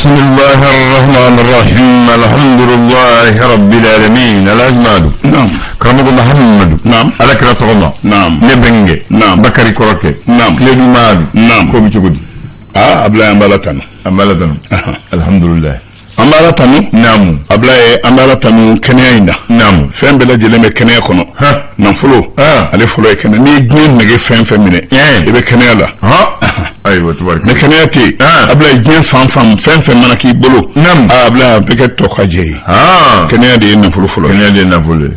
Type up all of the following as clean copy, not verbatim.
بسم الله الرحمن الرحيم الحمد لله رب العالمين Alhaji Madu. Naam. Karamɔgɔ Mahamadu. Naam. Ala kira tɔgɔ ma. Naam. Ne bɛnkɛ. Naam. Bakari kɔrɔkɛ. Naam. Tiledu Madu. Naam. Ko bɛ cogo di? Aa, Abulaye, an b'Ala tanu. An b'Ala tanu. Alhamdulilayi. An b'Ala tanu. Naamu. Abulaye, an b'Ala tanu kɛnɛya in na. Naamu. Fɛn bɛɛ lajɛlen bɛ kɛnɛya kɔnɔ. Han. Nafolo. Han. Ale fɔlɔ ye kɛnɛ. N'i ye diɲɛ nege fɛn fɛn minɛ, Ɛn. i bɛ kɛnɛya la. Hɔn. Ayiwa, tubarikala. Ni kɛnɛya tɛ yen, Han. Abulaye, diɲɛ fan fan fɛn fɛn mana k'i bolo, Naamu. aa, Abulaye, a bɛ kɛ tɔ ka jɛ ye. Han. Kɛnɛya de ye nafolo fɔlɔ ye. Kɛnɛya de ye nafolo ye.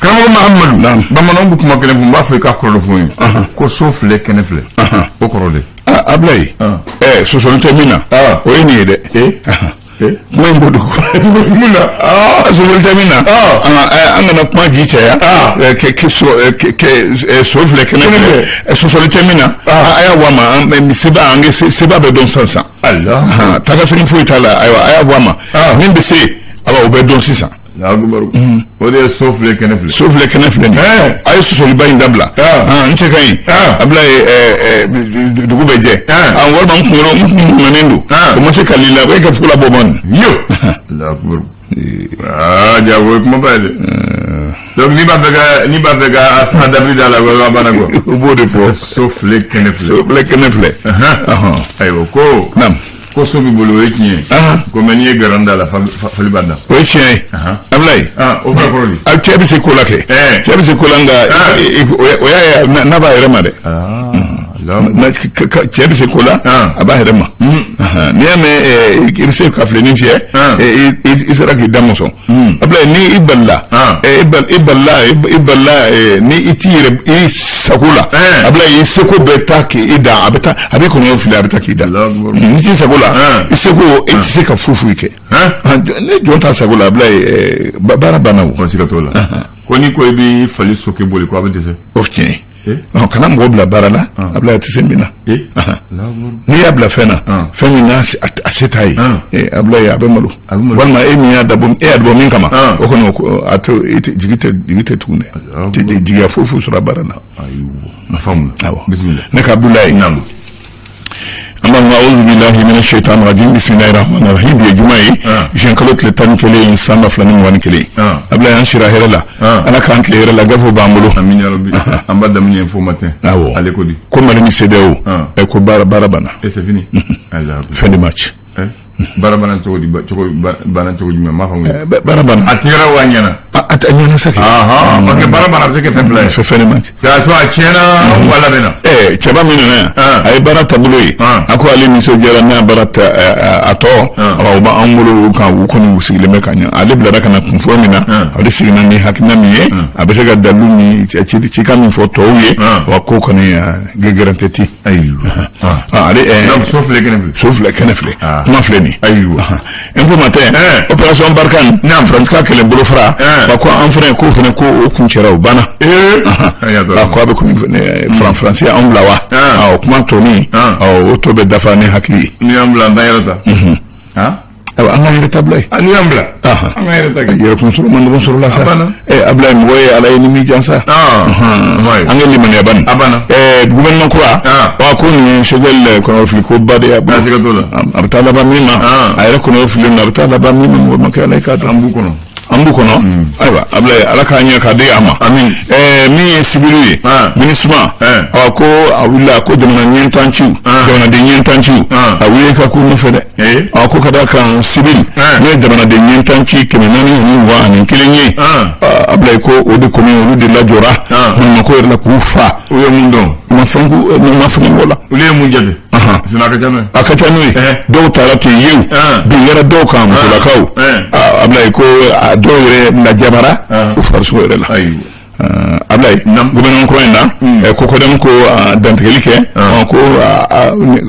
Karamɔgɔ Mahamadu. Naam. Bamananw bɛ kuma kelen fɔ, n b'a fɔ i ka kɔrɔ dɔ fɔ n ye. Ko so filɛ, kɛnɛ filɛ. O kɔrɔ de. Aa, Abulaye, Han. Sɔsɔli tɛ min na, Han. o ye nin ye dɛ. Ee. Ee. Kuma in b'o dogo. Mun na? Aa, sɔsɔli tɛ min na, Ah. an kana kuma ji caya. Ah. Kɛ so kɛ kɛ so filɛ, kɛnɛ Kɛnɛ filɛ. filɛ. Sɔsɔli tɛ min na, Ah. a y'a bɔ a ma, an seba, an kɛ seba bɛ dɔn sisan sisan. Allah. Ahan, taa ka segin foyi t'a la. Ayiwa, a y'a bɔ a ma. Ah. Min bɛ se, ayiwa, o bɛ dɔn sisan. Akubaru. O de ye so filɛ, kɛnɛ filɛ. So filɛ, kɛnɛ filɛ nin ye. Ɛɛ. A ye sɔsɔliba in dabila. Ah. Ah, n cɛ ka ɲi. Ah. Abulaye, dugu bɛ jɛ. Ah. Ah, walima n kunkolo n kun ŋanen don. Ah. O ma se ka l'i la, e ka fugula bɔ man. Yo. Allah akubaru. Aa, jago, o ye kumaba ye dɛ. Donc n'i b'a fɛ ka a san dabiri da la, o banna quoi. O b'o de fɔ. So filɛ, kɛnɛ filɛ. So filɛ, kɛnɛ filɛ. Ɔhɔn. Ayiwa, ko Naam. ko so b'i bolo, o ye tiɲɛ ye. Ahan. Ko mais n'i ye garan da la, fali b'a da. O ye tiɲɛ ye. Ahan. Abulaye. Ah, o fana kɔrɔ di? A cɛ bɛ se ko la kɛ. Ɛɛ. Cɛ bɛ se ko la, nka Ah. o y'a ye n'a b'a yɛrɛ ma dɛ. Ah, Allah. Cɛ bɛ se ko la, Ah. a b'a yɛrɛ ma. Ahan. N'i y'a mɛn i bɛ se ka filenin fiyɛ, Ah. i sera k'i da mɔsɔn. Abulaye, ni i balila, Ah. i balila, i balila, ni i t'i yɛrɛ i sago la, Eh. Abulaye, i seko bɛ taa k'i dan, a bɛ taa, a bɛ kɔnɔ fili, a bɛ taa k'i dan. Allahu Akbar. N'i t'i sago la, Ah. i seko, i tɛ se ka foyi foyi kɛ. Hein? Ah, ni jɔn t'a sago la, Abulaye, baara banna o. Ko siga t'o la. Ko n'i ko i b'i fali soke boli, ko a bɛ dɛsɛ. O tiɲɛ ye. Eh? Ɔn, kana mɔgɔ bila baara la, Abulaye, a tɛ se min na. Eh? Ahan. Allahu Akbar. N'i y'a bila fɛn na, Ah. fɛn min n'a a se t'a ye, Ah. Abulaye, a bɛ malo. A bɛ malo. Walima e min y'a dabɔ, e y'a dabɔ min kama, Ah. o kɔni, a tɛ i tɛ jigi tɛ tugun dɛ. Allahu Tɛ jigiya foyi foyi sɔrɔ a baara la. Ayiwa. A faamuna. Awɔ. Bismillah. Ne ka Abulaye. Naam. An b'a fɔ auzu billahi minash shaitani rajim, bismillahir rahmanir rahim. Bi ye juma ye, Ah. juin kalo tile 11, san 2021. Ah. Abulaye, an sira hɛrɛ la. Ah. Ala k'an tile hɛrɛ la, gafew b'an bolo. Amin ya Rabbi. An b'a daminɛ Info Matin. Awɔ. Ale ko di? Ko Mali ni CEDEAO, Ah. ko baara banna. Et c'est fini. Allah Akbar. Fin de match. Eh? Baara banna cogo di? Banna cogo jumɛn? N m'a faamu. Baara banna. A tigɛra wa a ɲɛna? A ɲɛna sa kɛ. Ahan, parce que baara banna a bɛ se ka kɛ fɛn fila ye. Fin de match. C'est soit a tiɲɛna ou a labɛnna. Cɛba min nana yan, Ah. a ye baara taabolo ye. Ah. A ko ale nisɔndiyara n'a baara ta a tɔ, Ah. o b'an bolo, u kan u kɔni u sigilen bɛ ka ɲɛ. Ale bilara ka na kun fɔlɔ min na, Ah. ale seginna ni hakilina min ye, a bɛ se ka dalilu min cikan min fɔ tɔw ye, Ah. wa ko kɔni gɛrɛntɛ tɛ. Ayiwa. Ah. Ah, ale Donc so filɛ, kɛnɛ filɛ. So filɛ, kɛnɛ filɛ. Ah. Kuma filɛ nin. Ayiwa. Info Matin, Eh. opération Barkhane, Naam. Faransi ka kɛlɛ bolofara, Eh. wa ko an fana ko fana ko o kuncɛra, o banna. Eh. Ayiwa. A ko a bɛ komi Faransi y'anw bila wa? Ah. O kuma tɔnin, Ah. o tɔ bɛ dafa ni hakili ye. N'i y'an bila, an t'an yɛrɛ ta. Han? Ayiwa, an k'an yɛrɛ ta bila ye. Ah, n'i y'an bila. Ahan. An k'an yɛrɛ ta kɛ. Yɛrɛkun sɔrɔ man dɔgɔ sɔrɔ la sa. A banna. Abulaye, mɔgɔ ye Ala ye ni min jan sa. Ah. Ouais. An ka limaniya bani. A banna. Gouvernement kura. Ah. Wa ko nin ye Choguel kɔnɔfili ko ba de y'a bolo. Ah, siga t'o la. A bɛ taa laban min ma. Ah. A yɛrɛ kɔnɔ fili na, a bɛ taa laban min ma, mɔgɔ ma kɛ Ala ye k'a dɔn. An b'u kɔnɔ. An b'u kɔnɔ. Ayiwa, Abulaye, Ala k'a ɲɛ k'a di a ma. Amin. Min ye civil ye, Ah. MINUSMA, Eh. a ko a wulila ko jamana ɲɛntanciw, Ah. jamanaden ɲɛntanciw, Ah. a wuli ka k'u nɔfɛ dɛ. Eh. A ko ka d'a kan civil, Ah. n'o ye jamanaden ɲɛntanci 421 ye, Ah. ah, Abulaye, ko o de kɔni olu de lajɔra Ah. maɲumako yɛrɛ la k'u fa. U ye mun dɔn? U ma fɛn k'u, u ma fɛn k'o la. Olu ye mun jate? Ahan. Sinon a ka ca n'o ye. A ka ca n'o ye. Eh. Dɔw taara ten yew, Ah. bin kɛra dɔw kan, musolakaw. Eh. Ah, Abulaye, ko a dɔw yɛrɛ lajabara Ah. u farisogo yɛrɛ la. Ayiwa. Abulaye, Nam. gouvernement kura in na, ko CODEM ko dantigɛli kɛ, ko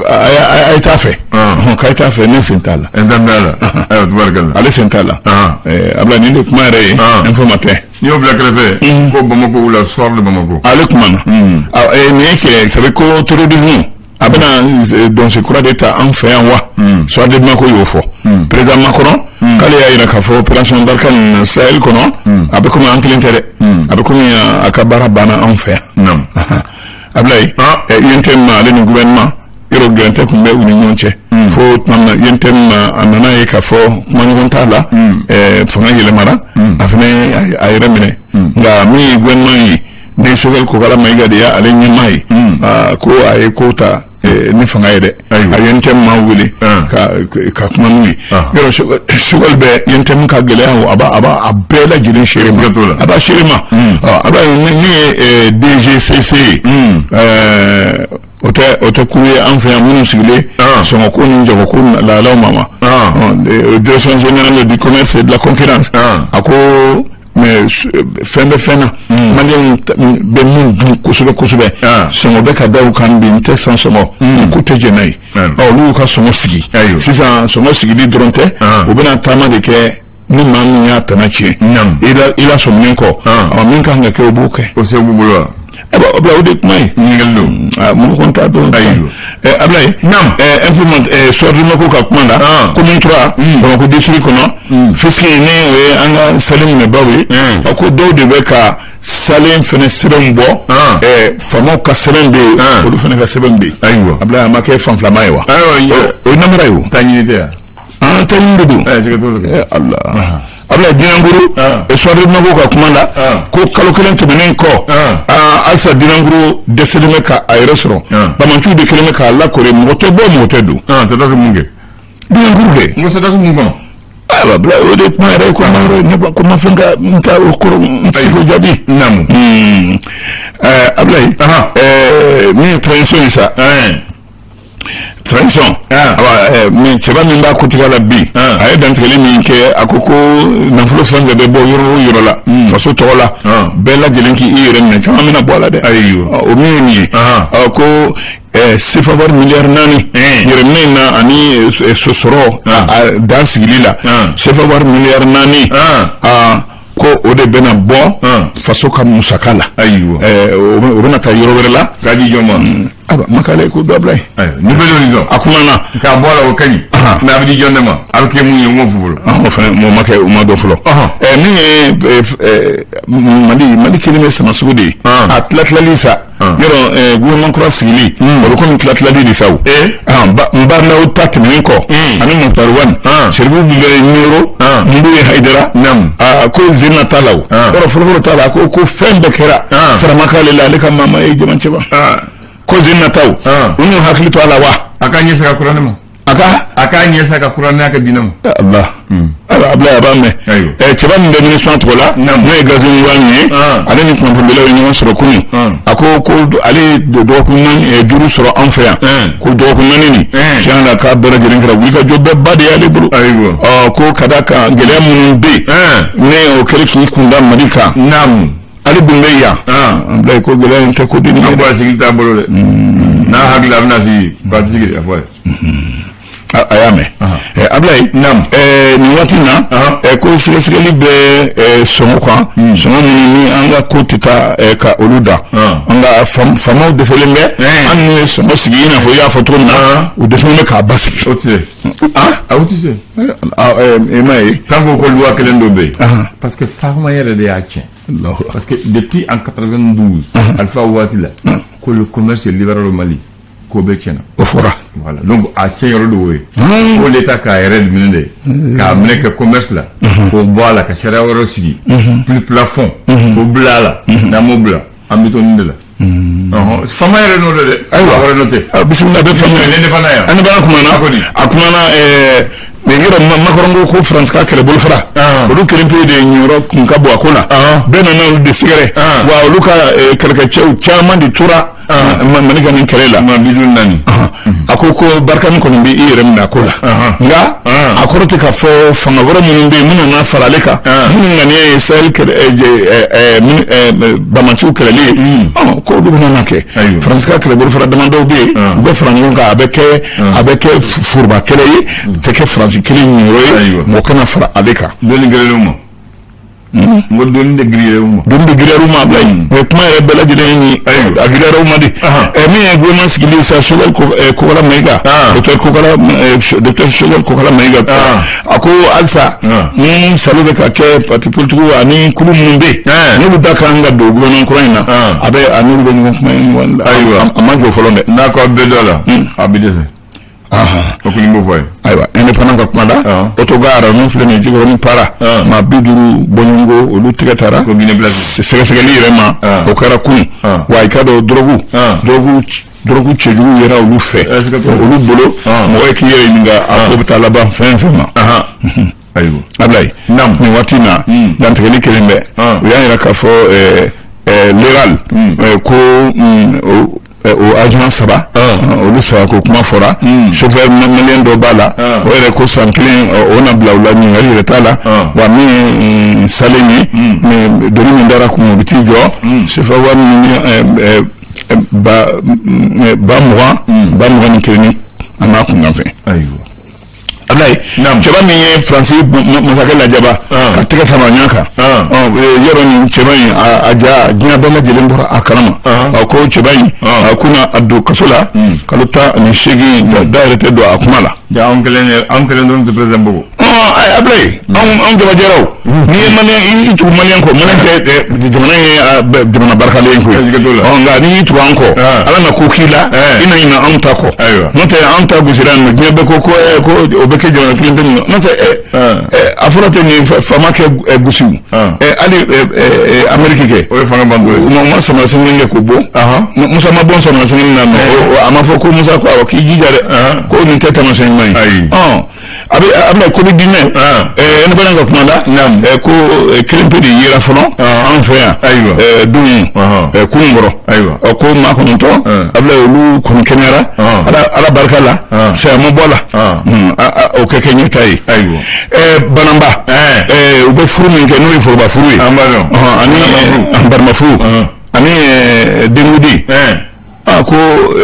a ye t'a fɛ. Ah. Ɔhɔn, k'a ye t'a fɛ, ne sen t'a la. N t'a la. Ayiwa, tubarikala. Ale sen t'a la. Ah. Abulaye, nin de kuma yɛrɛ ye Ah. Info Matin. N'i y'o bila kɛrɛfɛ, ko Bamako la, soir de Bamako. Ale kuma na, ah, nin ye kɛ sabu ko terrorisme a bɛna dɔnsi kura de ta an fɛ yan wa. Soir de Bamako y'o fɔ. Président Macron k'ale y'a jira k'a fɔ opération Barkhane Sahel kɔnɔ, a bɛ komi an kelen tɛ dɛ, a bɛ komi a ka baara banna anw fɛ yan. Naam. Abulaye, Ah. UNTM ale ni gouvernement yɔrɔ gɛrɛntɛ tun bɛ u ni ɲɔgɔn cɛ. Fo tuma min na UNTM a nana ye k'a fɔ kumaɲɔgɔn t'a la, fanga yɛlɛmara, a fana a yɛrɛ minɛ. Nka min ye gouvernement ye, ni Choguel Kokalla Maïga de y'ale ɲɛmaa ye, ko a ye ko ta ni fanga ye dɛ. A ye UNTM maa wele ka kuma n'u ye. Yɔrɔ Choguel bɛ UNTM ka gɛlɛya, a b'a a b'a a bɛɛ lajɛlen seere ma, a b'a seere ma. A b'a ye min ye DGCC ye, o tɛ kuru ye an fɛ yan minnu sigilen sɔngɔko ni jagoko lahalaw ma ma, Direction générale du commerce et de la concurrence. A ko mais fɛn bɛ fɛn na, Maliyɛnw bɛ min dun kosɛbɛ kosɛbɛ, sɔngɔ bɛ ka da u kan bi, n tɛ san sɔngɔ ko tɛ jɛn n'a ye. Ɔ, olu y'u ka sɔngɔ sigi sisan. Sɔngɔ sigili dɔrɔn tɛ, u bɛna taama de kɛ ni maa min y'a tana tiɲɛ i la sɔminen kɔ. Ɔ, min kan ka kɛ, o b'o kɛ. O se b'u bolo wa? O bila, o de kuma ye. Ɲininkali don. Mɔgɔ kɔni t'a dɔn. Ablaye, informant Soir de Bamako ka kuma la, commune 3, Bamakɔ district kɔnɔ, fisc ni o ye an ka salen minɛbaw ye, a ko dɔw de bɛ ka salen fɛnɛ sɛbɛnw bɔ. Faamaw ka sɛbɛn bɛ yen, olu fɛnɛ ka sɛbɛn bɛ yen. Ablaye, a ma kɛ fan filama ye wa? O ye namara ye o. Taa ɲini tɛ yan. An ta ɲini de don. Siga t'o la. Ala, Ablaye, Dinankuru, Soir de Bamako ka kuma la, ko kalo kelen tɛmɛnen kɔ, halisa Dinankuru dɛsɛlen bɛ ka a yɛrɛ sɔrɔ. Banbaanciw de kɛlen bɛ k'a lakori, mɔgɔ tɛ bɔ, mɔgɔ tɛ don. Sadaki mun kɛ? Dinankuru kɛ. N ko sadaki mun kɔnɔ? Ayiwa, Ablaye, o de kuma yɛrɛ ye kuma yɛrɛ ne ba ko ma fɛn ka n ta o kɔrɔ, n tɛ se k'o jaabi. Naamu. Ablaye, min ye transition ye sa, transition, awa, min cɛba min b'a kuntigi la bi, a ye dantigɛli min kɛ, a ko ko nafolo fɛn fɛn bɛ bɔ yɔrɔ o yɔrɔ la faso tɔgɔ la, bɛɛ lajɛlen k'i yɛrɛ minɛ, caman bɛna bɔ a la dɛ. O min ye nin ye, ko CFA wari miliyari 4 yɛrɛminɛ in na ani sɔrɔ a dan sigili la, CFA wari miliyari 4, ko o de bɛna bɔ faso ka musaka la. O bɛna taa yɔrɔ wɛrɛ la. K'a di jɔn ma? Aba makale ko dɔ bila yen. Nouvelle Horizon. A kumana. K'a bɔ a la, o ka ɲi. Mais a bɛ di jɔn de ma? A bɛ kɛ mun ye? O m'o fɔ fɔlɔ. O fana o ma kɛ, o ma dɔn fɔlɔ. Min ye Mali, Mali kelen bɛ sama sugu de ye. A tila tilali sa. Yɔrɔ gouvernement kura sigili, o bɛ komi tila tilali de sa o. N Bah N'Daw ta tɛmɛnen kɔ, ani Moctar Ouane, Chérif bɛ Nioro, Nbu ye Haidara. Ko Zena t'a la o. Yɔrɔ fɔlɔfɔlɔ t'a la, ko fɛn bɛɛ kɛra. Sara ma k'ale la, ale ka maama ye jama cɛba. Ko Zena taw, u n'u hakili to a la wa? A k'a ɲɛsin ka kuranɛ ma. A ka? A k'a ɲɛsin ka kuranɛ a ka diinɛ ma. Allah. Ayiwa, Ablaye, a b'a mɛn. Cɛba min bɛ MINUSMA tɔgɔ la, n'o ye Ghasemi Wane ye, ale ni kunnafonidilaw ye ɲɔgɔn sɔrɔ kunun. A ko ko ale ye dɔgɔkun 4, 5 sɔrɔ an fɛ yan. Ko dɔgɔkun 4 nin, tiɲɛ na, k'a bɛɛ lajɛlen kɛra wulikajɔ bɛɛ ba de y'ale bolo. Ɔ, ko ka d'a kan gɛlɛya minnu bɛ yen, ne o kɛlen k'i kun da Mali kan. Ale dun bɛ yan. Ablaye, ko gɛlɛya in tɛ ko dennin ye. A ko a sigi t'a bolo dɛ. N'a hakili a bɛna sigi, k'a tɛ sigi, a fɔ a ye. A y'a mɛn, Ablaye. Nin waati in na, ko sɛgɛsɛgɛli bɛ sɔngɔ kan, sɔngɔ minnu ni an ka ko tɛ taa ka olu da. Nka faamaw dɛsɛlen bɛ, an n'u ye sɔngɔ sigi i n'a fɔ i y'a fɔ cogo min na, u dɛsɛlen bɛ k'a basigi. O tɛ se. A o tɛ se. E m'a ye. Tant que ko loi kelen dɔ bɛ yen. Parce que faama yɛrɛ de y'a tiɲɛ. Parce que depuis en 92, Alpha waati la, ko le commerce libéral au Mali, k'o bɛɛ tiɲɛna. O fɔra. Voilà, donc a tiɲɛ yɔrɔ de y'o ye. Ko l'État k'a yɛrɛ minɛ de, k'a minɛ kɛ commerce la, k'o bɔ a la, ka sariya wɛrɛw sigi, prix plafond, k'o bila a la. N'an m'o bila, an bɛ to nin de la. Faama yɛrɛ n'o don dɛ. Ayiwa, wɛrɛ n'o tɛ. Bisimila bɛ faamuya. L'indépendant yan. Indépendant kumana. A kumana, mais yɔrɔ Macron ko ko France ka kɛlɛbolo fara, olu kelen pe de ɲiyɔrɔ kun ka bon a ko la, bɛɛ nana olu de sɛgɛrɛ wa, olu ka kɛlɛkɛcɛw caman de tora Mali ka nin kɛlɛ la. Maa 54. A ko ko Barkhane kɔni bɛ i yɛrɛ minɛ a ko la, nka a kɔrɔ tɛ k'a fɔ fanga wɛrɛ minnu bɛ yen, minnu nana fara ale kan, minnu ŋaniya ye Sahel kɛlɛ banbaanciw kɛlɛli ye, ko olu bɛna na kɛ. France ka kɛlɛbolo fara damadɔw bɛ yen, u bɛ fara ɲɔgɔn kan, a bɛ kɛ foroba kɛlɛ ye, tɛ kɛ France kelen ɲiyɔrɔ ye, mɔgɔ kana fara ale kan. Dɔnni gɛlɛnw ma. N ko doni de giriyara ma. Doni de giriyara ma, Ablaye. O kuma yɛrɛ bɛɛ lajɛlen ye nin, a giriyara ma de. Min ye gouvernement sigili sa, Choguel Kokalla Maïga, docteur Kokalla, docteur Choguel Kokalla Maïga, a ko halisa ni salo bɛ ka kɛ parti politique ani kulu minnu bɛ yen, n'olu da kan ka don gouvernement kura in na, a bɛ a n'olu bɛ ɲɔgɔn kuma ɲɔgɔn la. Ayiwa. A ma jɔ fɔlɔ dɛ. N'a ko a bɛɛ dɔ la, a bɛ dɛsɛ. O kɔni b'o fɔ ye. Ayiwa, Indépendant ka kuma la, autogare min filɛ nin ye, Jikɔrɔni Para, maa 50 bɔɲɔgɔnko, olu tɛgɛ taara. Ko Guinée place. Sɛgɛsɛgɛli yɛrɛ ma, o kɛra kunun. Wa i ka dɔn, drogue cɛjugu yɛrɛ olu fɛ, olu bolo. Mɔgɔ ye k'i yɛrɛ ɲininka, a ko bɛ taa laban fɛn fɛn ma. Ayiwa. Ablaye, nin waati in na, dantigɛli kelen bɛ, u y'a yira k'a fɔ léral ko o agent saba, olu saba ko kuma fɔra. Chauffeur malien dɔ b'a la, o yɛrɛ ko san kelen o na bila u la, ɲininkali yɛrɛ t'a la. Wa min ye salen ye, doni min dara kun, o bɛ t'i jɔ CFA wari min ba 20, 21 ni a n'a kunkan fɛn. Ayiwa. Ablaye, cɛba min ye Faransi masakɛ lajaba ka tɛgɛ sama ɲɔgɔn kan, yɔrɔ nin cɛba in, a ja diɲɛ bɛɛ lajɛlen bɔra a kalama. A ko cɛba in, a ko na a don kaso la kalo 18, da yɛrɛ tɛ don a kuma la. Ja, anw kelen, anw kelen dɔrɔn tɛ président bugɔ. Ablaye, anw jabajɛraw, n'i ye malien, i tugu malien kɔ, malien tɛ jamana ye jamana barikalen koyi. Nka n'i y'i tugu an kɔ, Ala na ko k'i la, i na ɲinɛ anw ta kɔ. N'o tɛ, anw ta gosira yan nɔ, diɲɛ bɛɛ ko ko o bɛ kɛ jamana kelen pe min, n'o tɛ a fɔra ten nin faama kɛ gosiw, hali Amérique kɛ. O ye fanga banto ye. U ma samara sen kɛ k'o bɔ. Musa ma bɔ samara sen na, a ma fɔ ko Musa ko awɔ, k'i jija dɛ, ko nin tɛ taamasiyɛn ɲuman ye. A bɛ a bɛna ko bɛ diinɛ Indépendant ka kuma la, ko kelen pe de yera fɔlɔ an fɛ yan. Ayiwa. Don kunun kɔrɔ. Ayiwa. Ko maa 9, Ablaye, olu kɔni kɛnɛyara Ala barika la, saya ma bɔ la, o kɛ ɲɛta ye. Ayiwa. Bananba, u bɛ furu min kɛ, n'o ye foroba furu ye. An b'a dɔn. Ani barima furu ani denkundi. A ko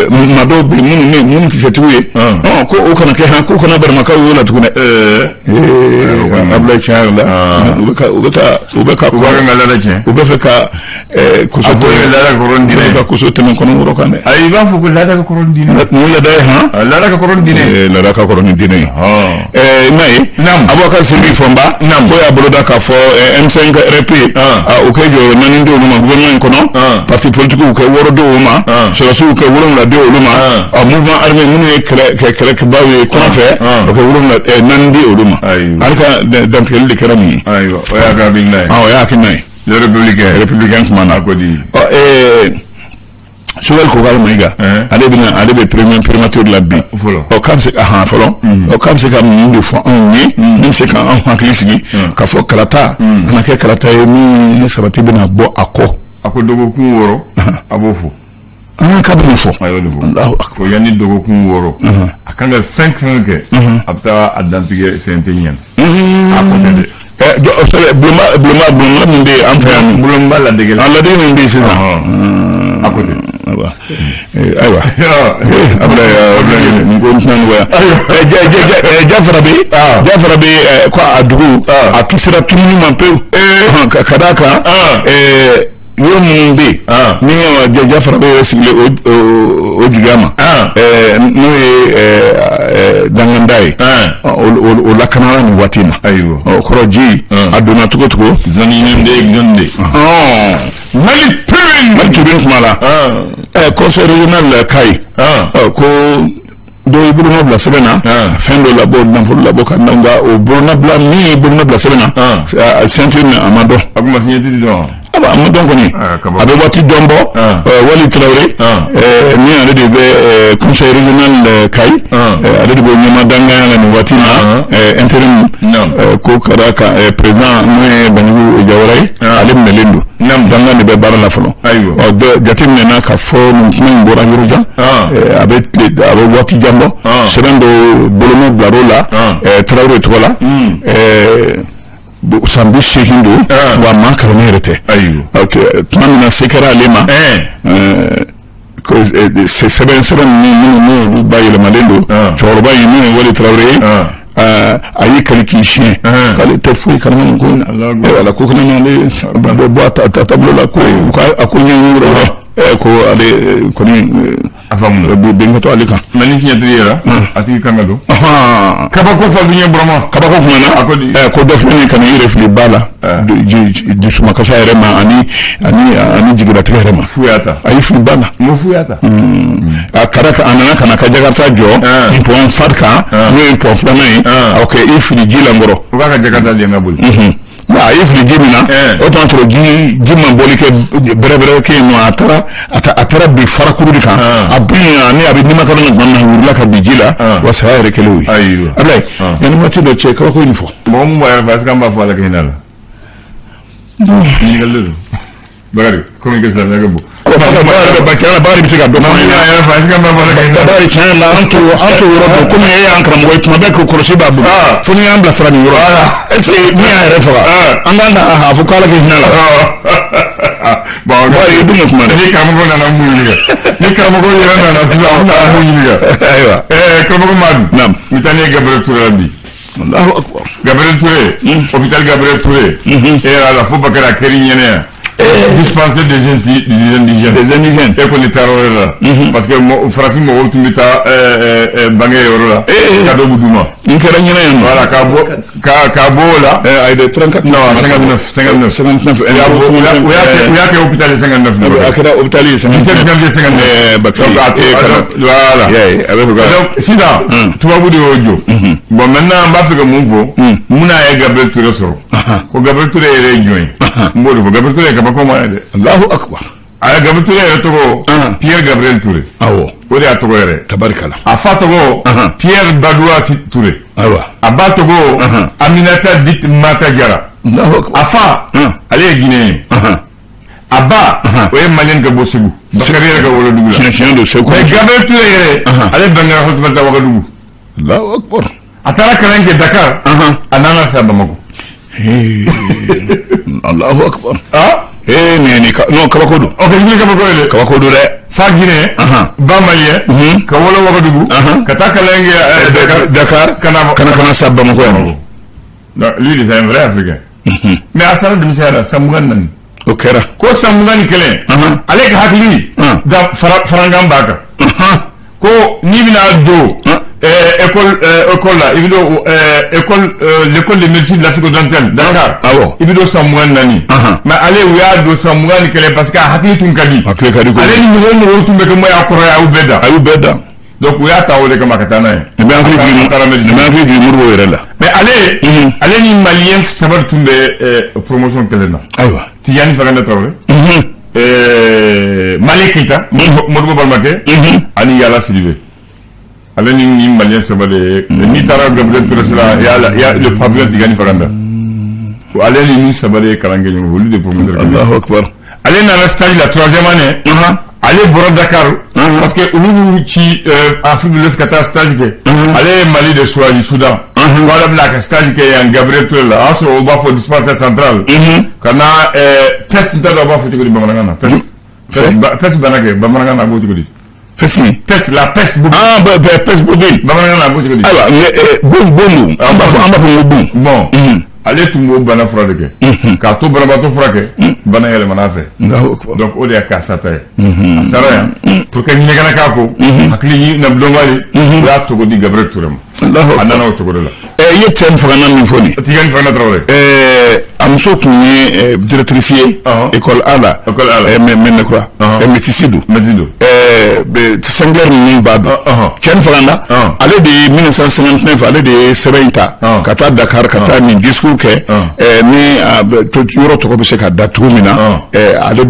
maa dɔw bɛ yen minnu kisɛtigiw ye, ko o kana kɛ han, k'o kana baramakaw y'o la tugun dɛ. Abulaye, tiɲɛ yɛrɛ la, u bɛ ka U b'a ka laada tiɲɛ. U bɛ fɛ ka koso A fɔ laada ka kɔrɔ ni diinɛ ye. Ka koso tɛmɛ kɔnɔkɔrɔ kan dɛ. Ayi, i b'a fɔ ko laada ka kɔrɔ ni diinɛ. Nin ye laada ye han. Laada ka kɔrɔ ni diinɛ ye. Laada ka kɔrɔ ni diinɛ ye. I m'a ye. Abubakar Sidiki Fɔnba ko y'a boloda k'a fɔ M5 RP, o kɛ jɔyɔrɔ naani di olu ma gouvernement in kɔnɔ, parti politique kɛ wɔɔrɔ di olu ma, sɔrɔdasiw kɛ wolonwula di olu ma, mouvement armé minnu ye kɛlɛkɛbaw ye kɔnɔ fɛ, o kɛ wolonwula naani di olu ma. Hali ka dantigɛli de kɛra nin ye. Ayiwa, o y'a ka hakilina ye. O y'a hakilina ye. Le Républicain. Républicain kuma na. A ko di. Ɔ, Choguel Kokalla Maïga, ale bɛna, ale bɛ premier primature la bi. Fɔlɔ. Ɔ, k'a bɛ se ahan fɔlɔ. Ɔ, k'a bɛ se ka mun de fɔ anw ye min bɛ se k'an hakili sigi k'a fɔ kalata a na kɛ kalata ye min ni sabati bɛna bɔ a kɔ? A ko dɔgɔkun 6, a b'o fɔ. An k'a bɛ nin fɔ. A y'o de fɔ. Allahu akbar. Ko yanni dɔgɔkun 6, a kan ka fɛn fɛn kɛ, a bɛ taa a dantigɛ CNT ɲɛna. A ko tɛ dɛ. Bulonba min bɛ yen an fɛ yan. Bulonba ladege la. A ladege min bɛ yen sisan. A ko tɛ. Ayiwa, ayiwa, Abulaye, nin ko n tɛna nɔgɔya. Jafara bɛ ko a dugu a kisira tununi ma pewu, ka d'a kan yɔrɔ minnu bɛ yen ni Jafara bɛ yɛrɛ sigilen o jigiya ma, n'o ye danganda ye, o lakanara nin waati in na. Ayiwa. O kɔrɔ, ji a donna cogo cogo. Zɔni de, zɔni de. Mali Tribune. Mali Tribune kuma la, conseil régional Kayi, ko dɔw ye bolonɔ bila sɛbɛn na, fɛn dɔ labɔ, nafolo labɔ ka na, nka o bolonɔbila min ye bolonɔ bila sɛbɛn na, signature nin, a ma dɔn. A kuma signature dɔn. A ma dɔn kɔni, a bɛ waati dɔn bɔ. Wali Tarawele min, ale de bɛ conseil régional Kayi, ale de bɛ ɲɛma danganya la nin waati na intérim, ko ka d'a kan président n'o ye Banjugu Jawara ye, ale minɛlen don, dangan de bɛ baara la fɔlɔ. Ɔ, jateminɛna k'a fɔ nin kuma in bɔra yɔrɔ jan, a bɛ waati jan bɔ. Sɛbɛn dɔw bolonɔ bilar'o la Tarawele tɔgɔ la, san 80 don, wa maa kalannen yɛrɛ tɛ. Tuma min na se kɛra ale ma, sɛbɛn ninnu minnu n'olu bayɛlɛmalen don, cɛkɔrɔba in min ye Wali Tarawele ye, a y'i kali k'i siɲɛ k'ale tɛ foyi kalama nin ko in na. Ala ko kana n'ale bɔ a taabolo la, ko a ko ɲɛɲini yɔrɔ wɛrɛ, ko ale kɔni A faamu. Bɛn ka to ale kan. Mais ni signature yera, a tigi kan ka don. Kabako fa bi ɲɛ Burama. Kabako kumana. A ko di? Ko dɔ filɛ nin ye, ka na i yɛrɛ fili ba la, dusumakasa yɛrɛ ma ani jigilatigɛ yɛrɛ ma. Fu y'a ta. A y'i fili ba la. N ko fu y'a ta. A kɛra a nana ka na ka Jakarta jɔ pont Fad kan, n'o ye pont filanan ye. A kɛ i fili ji la nkɔrɔ. O k'a ka Jakarta di n ka boli. A ye fili ji min na, o tuma sɔrɔ ji ma bɔli kɛ bɛrɛbɛrɛ kɛ yen nɔ. A taara bin farakuru de kan. A bin ani a bɛ nimakara na tuma min na, a wulila ka bin ji la. Wa saya yɛrɛ kɛlen o ye. Ayiwa. Abulayi, yanni waati dɔ cɛ, kabako in fɔ. Mɔgɔ mun b'a yɛrɛ fɛ, est-ce que an b'a fɔ Ala ka hinɛ a la? Ɲininkali de don. Bakari, komi i ka silamɛya ka bon. Tiɲɛ na, Bakari bɛ se ka dɔ fɔ an Mɔgɔ min y'a ɲɛna. yɛrɛ fɛ, est-ce que an b'a fɔ Ala ka hinɛ a la? Bakari, tiɲɛ yɛrɛ la, an t'o yɔrɔ dɔn. Komi e y'an karamɔgɔ ye, tuma bɛɛ ko kɔlɔsi b'a bolo, fo n'i y'an bilasira nin yɔrɔ la. Est ce que min y'a yɛrɛ faga, an kan ka a fɔ ko Ala ka hinɛ a la? Bon, Bakari, i dun ka kuma dɛ. Ni karamɔgɔ nana mun ɲininka? Ni karamɔgɔ yɛrɛ nana sisan, an bɛna mun ɲininka? Ayiwa. Karamɔgɔ Madu. Naam. N bɛ taa n'i ye Gabriel Touré la bi. Allahu akbar. Gabriel Touré, hôpital Gabriel Touré. E yɛrɛ la fo Bakari a kɛr'i ɲɛnɛ yan. Dispensaire des indigènes. Des indigènes. E kɔni taara o yɔrɔ la. Parce que farafin mɔgɔw tun bɛ taa bange yɔrɔ la. Cadeau bɛ d'u ma. N kɛra ɲɛnɛ yan nɔ. Voilà, ka bɔ o la. Ayi dɛ, 34. Non, 59, 59. 59. U y'a kɛ hôpital 59. A kɛra hôpital ye 17 janvier 59. Bakari. Donc, voilà. A bɛ fɛ ka Donc sisan, tubabu de y'o jɔ. Bon, maintenant n b'a fɛ ka mun fɔ? Mun n'a ye Gabriel Touré sɔrɔ? Ko Gabriel Touré yɛrɛ ye jɔn ye? N b'o de fɔ. Gabriel Touré ye kabako ma ye dɛ. Allahu akbar. A ye Gabriel Touré yɛrɛ tɔgɔ, Pierre Gabriel Touré. O de y'a tɔgɔ yɛrɛ. Tabarikala. A fa tɔgɔ, Pierre Badoua Touré. A ba tɔgɔ, Aminata dite Mata Jara. Allahu akbar. A fa, ale ye Guinéen ye. A ba, o ye Malien ka bɔ Segu. Bakari yɛrɛ ka wolodugu la. Tiɲɛ tiɲɛ don, Segu. Mais Gabriel Touré yɛrɛ, ale bangera Haute-Volta, Ouagadougou. Allahu akbar. A taara kalan kɛ Dakar. A nana sa Bamako. Allahu akbar. Ah. Eh, nin ka non, kabako don. Ok, ni kabako ye dɛ. Kabako don dɛ. Fa Guinée, ba Malien, ka wolo Ouagadougou, ka taa kalan kɛ Dakar, Dakar, kana sa Bamako yan. Non, lui, c'est un vrai Africain. Mais a sara denmisɛnya la, san 24. O kɛra. Ko san 21, ale ka hakili da farankan b'a kan. Ko n'i bɛna don école la, i bɛ don école de médecine de l'Afrique orientale, Dakar. I bɛ don san 24. Mais ale, u y'a don san 21 parce que a hakili tun ka di. Hakili ka di kojugu. Ale ni mɔgɔ o mɔgɔ tun bɛ kɛ mɔgɔ y'a kɔrɔ ye, a y'u bɛɛ da. A y'u bɛɛ da. Donc u y'a ta o de kama ka taa n'a ye. Nin bɛ hakili jigin A taara nin médecine. bɛ hakili jigin Modibo yɛrɛ la. Mais ale ni Malien saba de tun bɛ promotion kelen na. Tijani Faganda Traoré. Male Keita, Modibo balimakɛ, ani Yala Sidibe. Ale ni Malien saba de ye. N'i taara Gabriel Touré la, il y a le pavillon Tijani Faganda. Ale ni saba de ye kalan kɛ ɲɔgɔn fɛ, olu de promoteur kelen. Allahu akbar. Ale nana stage la troisième année. Ale bɔra Dakar parce que olu b'u ci Afrique de l'Ouest ka taa stage kɛ. Ale ye Mali de choisi, Soudan. Ko ale bɛna ka stage kɛ yan Gabriel Touré la. O y'a sɔrɔ u b'a fɔ dispensaire central. Ka na peste, n t'a dɔn a b'a fɔ cogo di bamanankan na. Peste. Peste bana kɛ bamanankan na, a b'o cogo di? Fɛsi. Peste, la peste bubonique. Ah, bɛ peste bubonique. Bamanankan na, a b'o cogo di? Ayiwa, bon bon don. An b'a fɔ ko bon. Bon. Ale tun b'o bana fura de kɛ. K'a to banabaatɔ furakɛ, bana yɛlɛmana a fɛ. Allahu akbar. Donc o de y'a k'a sata ye. A sara yan. Pour que ɲinɛ kana k'a ko. Hakili na dɔnbali. U y'a tɔgɔ di Gabriel Touré ma. Allahu A akbar. nana o cogo de la. I ye cɛ fagana min fɔ nin. Tijani Faganda Traoré. A muso tun ye directrice ye. École A la. École A la. Mɛnɛkura. Métis don. Métis don. Sangler ninnu b'a dɔn. Cɛ Faganda, ale de ye 1959, ale de ye sɛbɛn in ta. Ka taa Dakar, ka taa nin discours kɛ. Ni yɔrɔ tɔgɔ bɛ se ka da cogo min na. Ale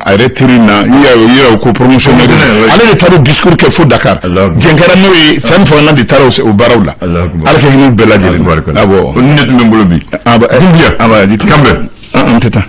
a yɛrɛ teri na i yɛrɛ ko promotionnaire. Ale de taara discours kɛ fo Dakar. Jɛn kɛra n'o ye, Cɛ Faganda de taara o baaraw la. Ala ka hinɛ u bɛɛ lajɛlen. Awɔ. Awɔ. O ni ne tun bɛ n bolo bi. Doumbia. Kanbɛn. An tɛ taa.